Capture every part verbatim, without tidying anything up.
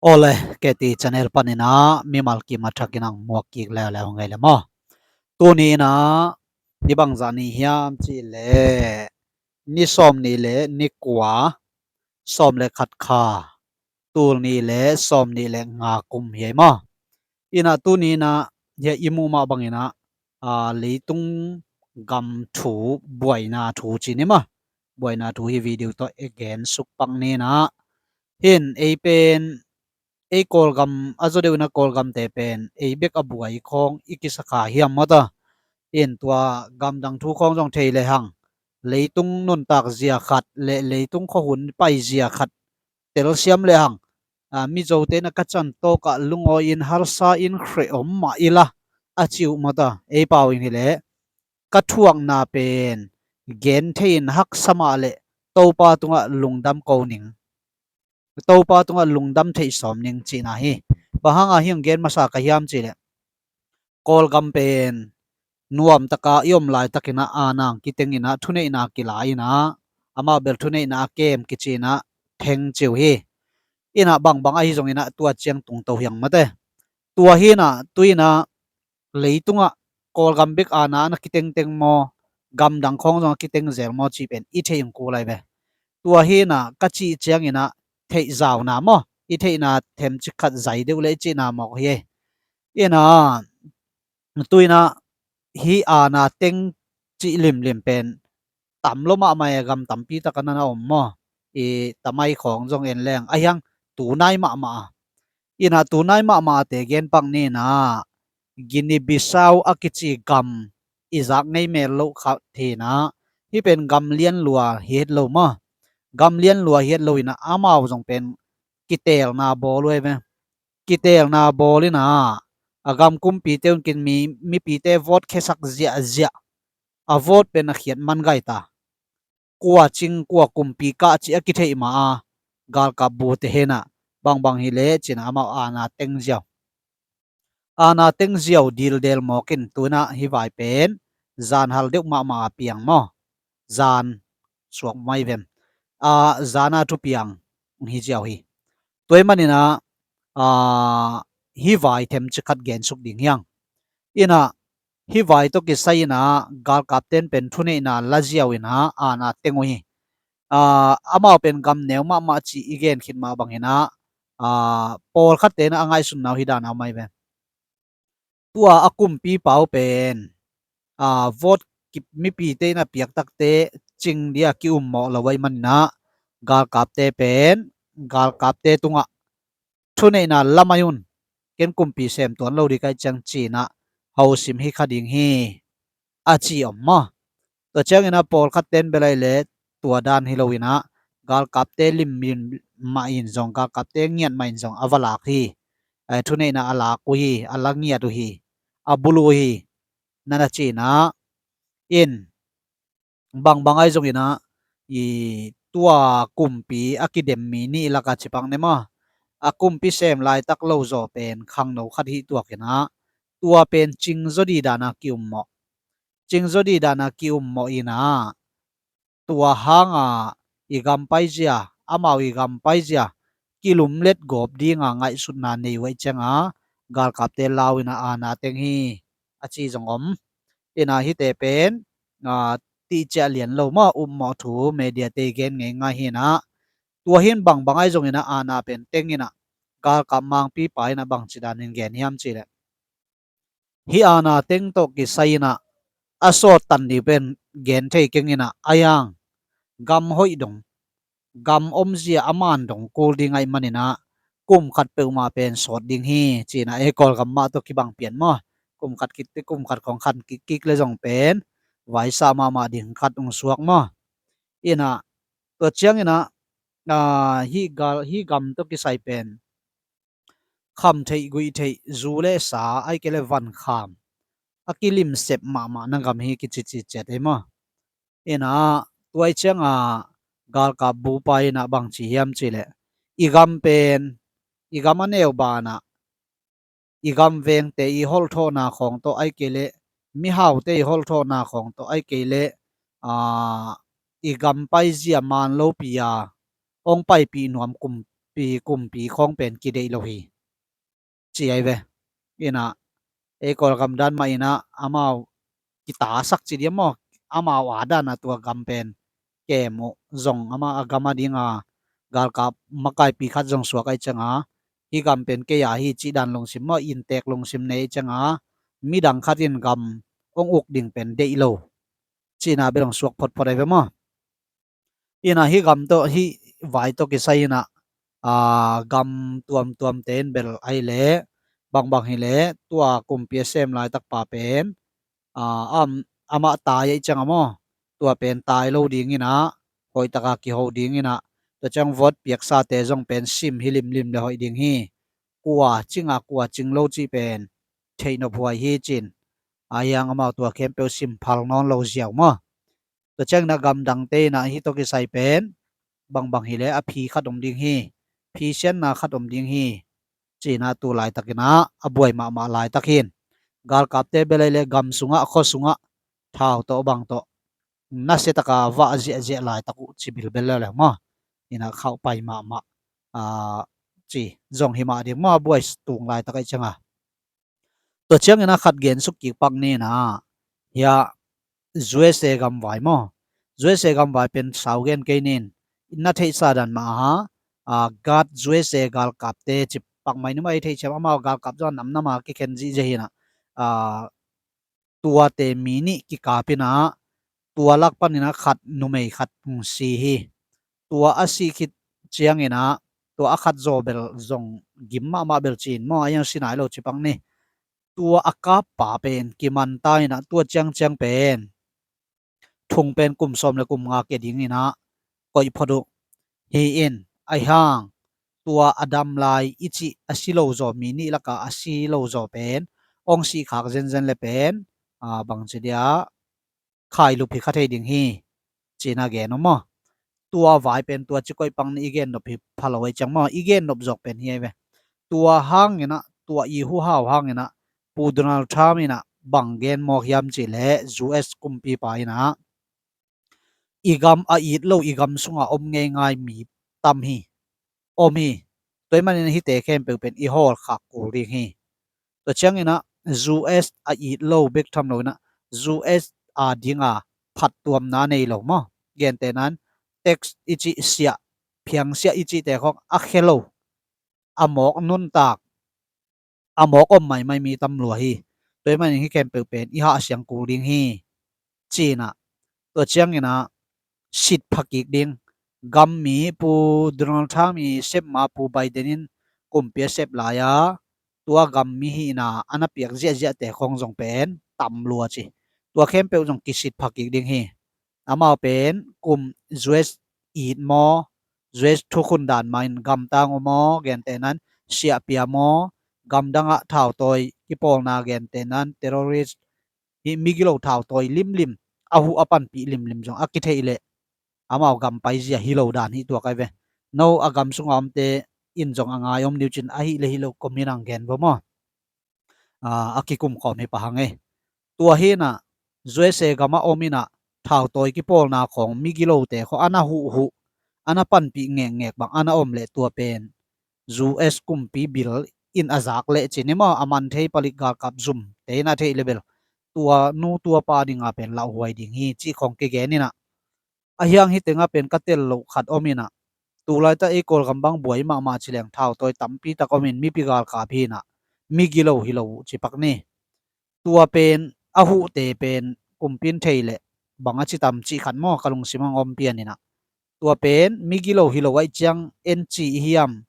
Awle, K T channel panin ah mimal kim a thakin ang muak kik leuleu ngei le maw. Tuni in ah hih bangzah ni hiam cih leh ni sawm nih le ni kua, sawm le khat kha, tul nih le sawm nih le nga kum hi ei maw. In ah tuni in ah hih i muh mah bangin ah, aa, leitung gam thu, buaina thu ci ni maw. Buaina thu hih video tawh i gen suk pak ni in ah. Hin ei pen, ei Kawlgam a zaw deuh in ah Kawlgamte pen ei bek a buai khawng i kisa kha hiam maw ta. In tua gamdang thu khawng zong thei le hang, leitung nuntak zia khat le leitung khuahun pai zia khat telsiam le hang, aa, Mizote in ah ka can tawkah lungawi in harsa in hreh om mah i la a ci uh maw ta. Ei pau in hi leh ka thuakna pen gen thei in haksa mah le Topa tungah lungdam ko ning, Topa tungah lungdam theih sawm ning cihna hi. Bang hanga hih hong gen masa ka hiam cih leh Kawlgam pen nuamtaka i om laitakin ah aana kiteng in ah, thuneihna kila in ah, amau bel thuneihna a kem kici in ah theng ci uh hi. In ah bangbang ahi zongin ah tua ciang tungto hi hang maw te. Tua hi in ah tu in ah leitungah Kawlgam bek aana na kitengteng maw, gamdang khawng zong a kiteng zel maw cih pen i theih hong kul lai ve. Tua hi in ah ka cih ciangin ah theih zauna maw, i theihna themcik khat zai deuh le i cihna mawk hi. In ah tu in ah hih aana teng cih limlim pen tam lo mahmah e, gam tampi tak a na na om maw. I tamai khawng zong en leng a hiang tunai mahmah a. In ah tunai mahmah a te gen pak ni in ah Guinea Bissau a kici gam i zak ngei mel loh khat hi in ah, hih pen gam lian lua hi het lo maw. Gam lian lua hi het lo in ah amau zong pen kiteelna bawl uh e ve. Kiteelna bawl in ah a gam kumpite un kin mi, mipite vote khesak ziahziah. A vote pen a khiat man gai ta. Kua cing kua kumpi kah cih a kitheih ma a galkap bute hi in ah bangbang hi leh ci in ah amau aana teng ziau. Aana teng ziau dildel mawk in tu in ah hih vai pen zan hal deuh mahmah a piang maw. Zan suak mai vem. Aa, zan a thupiang hi ziau hi. Tua ahih manin ah, aa, hih vai themcik khat gen suk ding hi hang. In ah hih vai tawh kisai in ah galkapte in pen thuneihna la ziau in ah aana teng uh hi. Aa, amau pen gam neu mahmah cih i gen khit mah bangin ah, aa, pawlkhatte in ah a ngaihsutna uh hih dan a om mai ve. Tua a kumpipa uh pen, aa, vote ki, mipite in a piak takte cing dia ki-ummawh lo ahih manin ah galkapte pen galkapte tungah thuneihna la mai un, ken kumpi sem tuan lo ding ka hih ciang ci in ah hosim hi kha ding hi a ci om maw. Tua ciangin ah pawlkhatte in bel ahih leh tua dan hi lo in ah galkapte lim mah in zong, galkapte ngiat mah in zong a va lak hi. Ai, thuneihna a lak uh hi, a la ngiat uh hi, a bul uh hi, na na ci in ah. In bangbang ahi zongin ah i tua kumpi a kidem mi nih lak a ci pak ni maw. A kumpi sem laitak lo zaw pen khangno khat hih tuak in ah tua pen cingzaw dih dan a ki-ummawh. Cingzaw dih dan a ki-ummawh in ah tua hang a i gam paizia, amau i gam paizia kilumlet gawp ding a ngaihsutna nei uh ahih ciang a galkapte lau in ah aana teng hi a ci zong om. In ah hihte pen, aa, tihciah lian lo maw, ummawh thu mediate i gen ngeingai hi in ah. Tua hi in bangbang ahi zongin ah aana pen teng in ah galkap mangpipa in ah bangci danin gen hiam cih leh hih aana teng tawh kisai in ah a sawt tan ding pen gen thei keng in ah, a hiang gam hoih dong, gam omzia a man dong kul ding ahih manin ah kum khat peuhmah pen sawt ding hi ci in ah, ei Kawlgam mah tawh kibang pian maw. Kum khat kitti kum khat khawng khan kikkik le zong pen vaisa mahmah ding khat hong suak maw. In ah tua ciangin ah, aa, hih gal, hih gam tawh kisai pen kham theih guih theih, zu le sa, ahih kei leh van kham a kilimsep mahmah na gam hi kici ciciat ei maw. In ah tua ahih ciang a galkap bupa in ah bangci hiam cih leh i gam pen, i gam a neu ban ah i gam vengte i holhthawhna khawng tawh ahih kei leh mihaute i holhthawhna khawng tawh ahih kei leh, aa, i gam paizia man lopi a hong paipih nuam kum pi kumpi khawng pen kideih lo hi, ci ai ve. Ina, ei Kawlgam dan mah ina amau kitasak ci diam maw, amau a dan a tua gam pen kem uh zong ama a gam a dinga galkap makaipi khat zong suak ai cianga, hih gam pen kei a hi cih dan lungsim maw, inntek lungsim nei cianga midang khat in gam ong uk ding pen deih lo cihna bel ong suak photphot ai ve maw. Ina hih gam tawh hih vai tawh kisai ina, a, gam tuamtuamte in bel ai leh bangbang hileh tua kumpi a sem laitak pa pen, a, am, amah tai ai cianga maw, tua pen tai lo ding ina, hoihtaka kiho ding ina, tua ciang vot piaksate zong pen sim hi limlim le hoih ding hi. Kua cinga kua cing lo cih pen theihnop huai hi cin, a hiang amau tua khempeuh sim phal nawn lo ziau maw. Tua ciangina gamdangte ina hih tawh kisai pen bangbang hileh a phi khat om ding hi, phi sianna khat om ding hi, cina tu laitakina a buai mahmah laitak hin. Galkapte bel ai leh gam sungah, khua sungah thau tawh bang tawh nasiataka vah ziahziah laitak uh ci bilbel lele maw. Ina khauh pai mahmah, a, ci zong hi mah ding maw, a buai tung laitak ai cianga. Tua ciangina khat gen suk kik pak nina, hia U S A gamvai maw. U S A gamvai pen sau gen kei nin, na theihsa dan mah a, a, guard U S A galkapte ci pak mai ni maw, ei theihsiam amau galkap zong namnama kikhen zihziah hina, a, tuate mi nih kikap ina, tua lak panina khat numei khat hong si hi. Tua a sih khit ciangina, tua a khat zaw bel zong gim mahmah bel cin maw, a iang si nai lo ci pak ni. Tua a kappa pen kimanta ina, tua ciangciang pen thung pen kum sawm le kum nga kia dingina koih phot uh. Hi in, a hiang tua a dam lai i cih a si lo zaw, mi nih laka a si lo zaw pen ong sih khak zenzen le pen, a, bangci dia khailup hi kha thei ding hi, cina gen uh maw. Tua vai pen tua ci koih pak ni i gen nop hi pha lo ai ciang maw, i gen nop zawk pen hi ai ve. Tua hangina, tua i huhau hangina, Pu Donald Trump ina bang gen mawk hiam cih leh U S kumpipa ina i gam a it lo, i gam sunga om ngeingai mi tam hi, om hi. Tua hi manin hihte khempeuh pen i hawl khak kul ding hi. Tua ciangina U S a it lo bek tham lo ina U S a dinga phattuamna nei lo maw. Gentehnan tax i cih siah, phiangsiah i cihte khawng a khia lo, a mawk nuntak, a mawk om maimai mi tam lua hi. Tua hi manin hih khempeuh pen i hahsiang kul ding hi, cina. Tua ciangina sit pha kik ding. Gammi Pu Donald Trump i sep ma Pu Biden in kumpi a sep lai-a tua gammi hihna a na piak ziahziahte khawng zong pen tam lua ci. Tua khempeuh zong kisit pha kik ding hi. Amau pen kum U S it maw, U S thukhun dan mahin gamtang uh maw, gentehnan siahpia maw, gamdangah thautawi kipawlna gentehnan terrorist, hih migilo thautawi limlim, a huh a panpih limlim zong a kitheih leh amau gam paizia hi lo dan hi tuak ai ve. No a gam sunga omte in zong a ngai om diu cin, a hih le hi lo komin ang gen vo maw. A, a kikum khawm hi pah hang e. Tua hina U S A gama om ina thautawi kipawlna khawng migilote khawng a na huhhuh, a na panpih ngekngek bang a na om leh tua pen U S kumpi bil in a zak leh cin hi maw, a man thei palik galkap zumte in a theih leh bel tua nu tua pa dinga pen lauhuai ding hi cih khawng kigen ina. A hiang hih tenga pen ka tel loh khat om ina, tulaita ei Kawlgam bang buai mahmah ci leng thautawi tampi tak om in mipi galkap hi ina, migilo hi lo uh ci pak ni. Tua pen a huhte pen kumpi in thei leh bang a ci tam cih khat maw, ka lungsim ang om pian ina. Tua pen migilo hi lo ai ciang en ci hiam,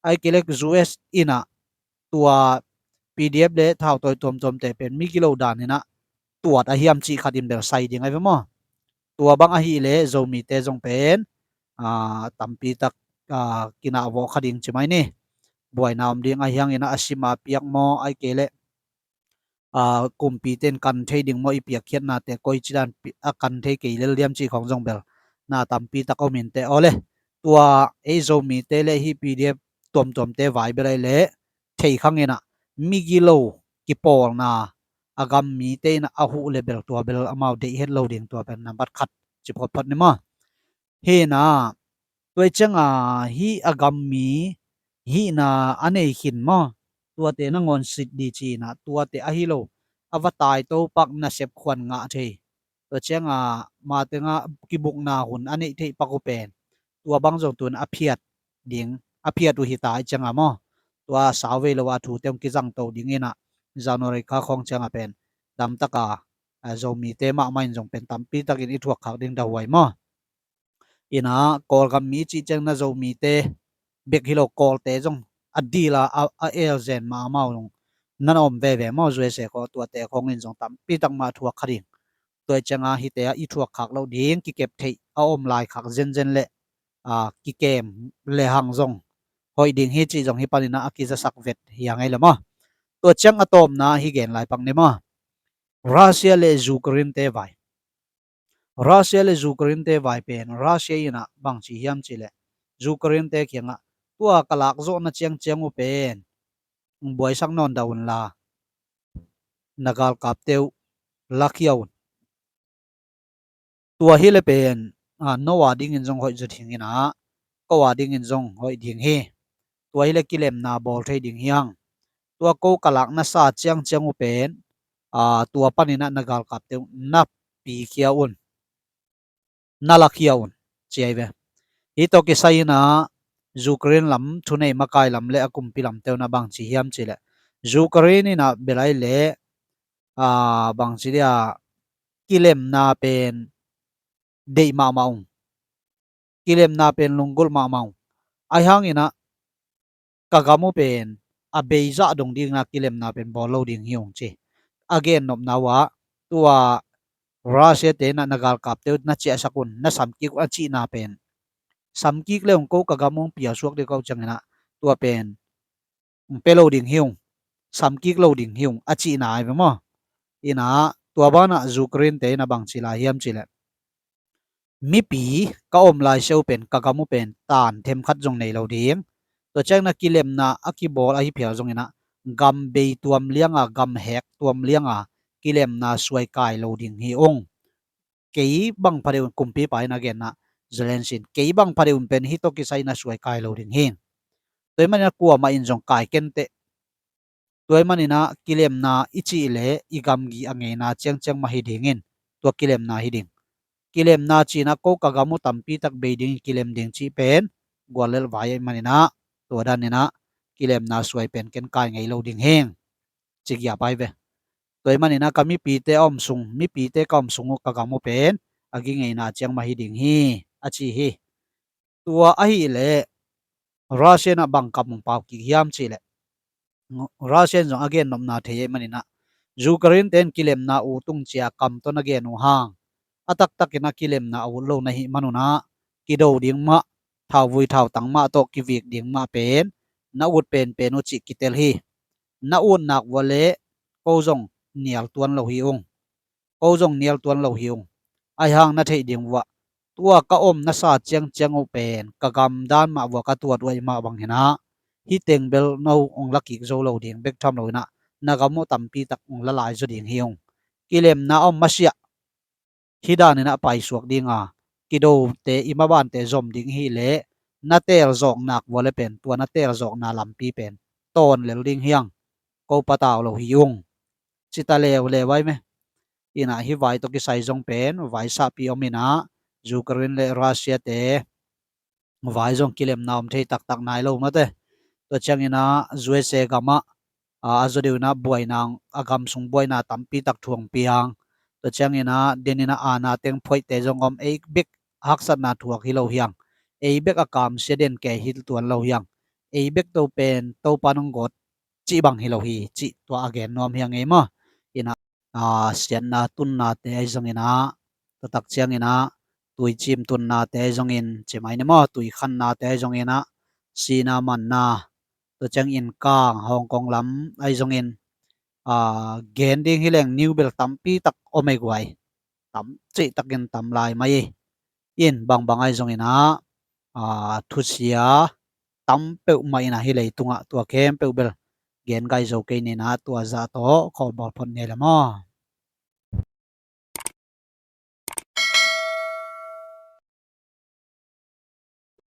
ai kei leh U S ina tua P D F le thautawi tuamtuamte pen migilo dan ina tuat a hiam cih khat in bel sai ding ai ve maw. Tua bang ahih leh Zomite zong pen, a, tampi tak, a, kinah vawh kha ding ci mai ni. Buaina om ding a hiang ina a sima piak maw, ai kei leh, a, kumpite in kan thei ding maw, i piakkhiatnate koi ci dan pi-, a kan thei kei lel diam cih khawng zong bel na tampi tak om in teh aw le. Tua ei Zomite le hih P D F tuamtuamte vai bel ai leh thei khang ina migilo kipawlna a gam mite ina a huh le bel tua bel amau deih het lo ding, tua pen nambat khat ci photphot ni maw. Hina Tua i cianga hih a gam mi hihna a nei khin maw, tuate nangawn sit di ci-inah tuate ahi lo a va taito pak nasep khuan ngah thei. Tua cianga matengah kibukna hun a neih theih pak uh pen tua bang zong tun a phiat ding, a phiat uh hita i cianga maw. Tua sauvei lo a thute hong kizangto dinginah January kha khawng cianga pen damtaka Zomite mahmah in zong pen tampi takin i thuak khak ding dahuai maw. Inah Kawlgam mi cih ciangin a Zomite bek hi lo, Kawlte zong a dila a elzen mahmah uh zong nan om veve maw. U S A khawng tuate khawngin zong tampi tak mah thuak kha ding. Tua i cianga hite ah i thuak khak loh ding kikep theih a om lai khak zenzen le kikem le hang zong hoih ding hi cih zong hi paninah a kizasak vet hi a ngei le maw. Tua ciang a tawpna hi gen lai pak ni maw. Russia le Ukraine te vai. Russia le Ukraine te vai pen Russia inah bangci hiam cileh Ukraine te kiangah tua ka lakzawhna ciangciang uh pen buaisak nawn dah unla na galkapte uh lakhia un. Tua hi le pen no a dingin zong hoih zaw dinginah ko a dingin zong hoih ding hi. Tua hi le kilemna bawl thei ding hiang. Tua ko ka lakna sa ciangciang uh pen tua paninah na galkapte uh na pikhia un, na lakhia un ci ai ve. Hih tawh kisai inah Ukraine lam thunei makai lam le a kumpi lamte uh na bangci hiam cileh Ukraine inah belai le bangci dia kilemna pen deih mahmah ung. Kilemna pen lunggulh mahmah ung. Ahi hanginah ka gam uh pen a beizah dong dinginah kilemna pen bawl lo ding hi ung ci. A gennopna uhah tua Russia te inah na galkapte uh na ciahsak un, na samkik un a cihna pen samkik le ung ko ka gam uh hong pialsuak ding ko cianginah tua pen pia lo ding hi ung, samkik lo ding hi ung a cihna ai ve maw. Inah tua banah Ukraine te inah bangci lai hiam cileh mipi ka om lai seu pen ka gam uh pen tan themkhat zong nei lo ding. Tua ciangna kilemna a kibawl ahi phial zonginah gam bei tuam lianga gam hek tuam lianga kilemna suai kai lo ding hi ung. Kei bang phadeuh un kumpipa in a genna Zelensky in kei bang phadeuh un pen hih tawh kisai inah suai kai lo ding hi. Tua hi maninah kuamah in zong kai kenteh. Tua hi maninah kilemna i cih le i gamgi a ngeina ciangciang mah hi dingin tua kilemna hi ding. Kilemna cinah ko ka gam uh tampi tak bei dingin kilem ding cih pen guallelh vai ahi maninah tua daninah kilemna suai pen ken kai ngei lo ding hi. Ci giap ai ve. Tua hi maninah ka mipite a om sung, mipite ka om sung uh ka gam uh pen a gi ngeina ciang mah hi ding hi a ci hi. Tua ahileh Russia inah bang kam hong pau kik hiam cihleh Russia in zong a gennopna thei ahi maninah Ukraine te in kilemna ut ung cia kam tawh na gen uh hang a taktakinah kilemna a ut lo na hih manunah kido ding mah, thauvui thautang mah tawh kivik ding mah pen na ut penpen uh cih kitel hi. Na ut nak vua le ko zong nial tuan lo hi ung. Ko zong nial tuan lo hi ung. Ahi hang na theih ding vua tua ka om na sa ciangciang uh pen ka gam dan mah vua ka tuat uh ahi mah bang hinah hih teng bel no hong la kik zo lo ding bek tham lo hinah na gam uh tampi tak hong la lai zaw ding hi ung. Kilemna a om masiah hih daninah paisuak dinga kidote i mabante zom ding hileh na teel zawk nak vua le pen tua na teel zawkna lampi pen tawn lel ding hiang. Ko patau lo hi ung. Cita leuleu ai me. Inah hih vai tawh kisai zong pen vai sahpi om inah Ukraine le Russia te vai zong kilemna om thei taktak nai lo mate. Tua cianginah U S A gamah a zaw deuh inah buaina, a gam sung buaina tampi tak thuang piang. Tua cianginah deninah aana teng phoihte zong om, ei bek haksatna thuak hi lo hiang. Ei bek a kamsia den kei hi tuan lo hiang. Ei bek to pen Topa nong gawt cih bang hi lo hi cih tua a gen nuam hiang ei maw. Inah siatna tunnate ahi zonginah taktak cianginah tuicim tunnate ahi zongin cimai ni maw, tuikhannate ahi zonginah sihna manna, tua ciang innkang Hong Kong lam ahi zongin gen ding hileng niubel tampi tak om ei guai. Tam cihtakin tam lai mai in bangbang ahi zonginah thusia tam peuhmah inah hih leitungah tua khempeuh bel gen gai zo kei ninah tua zah tawh khawlbawl phot ni le maw.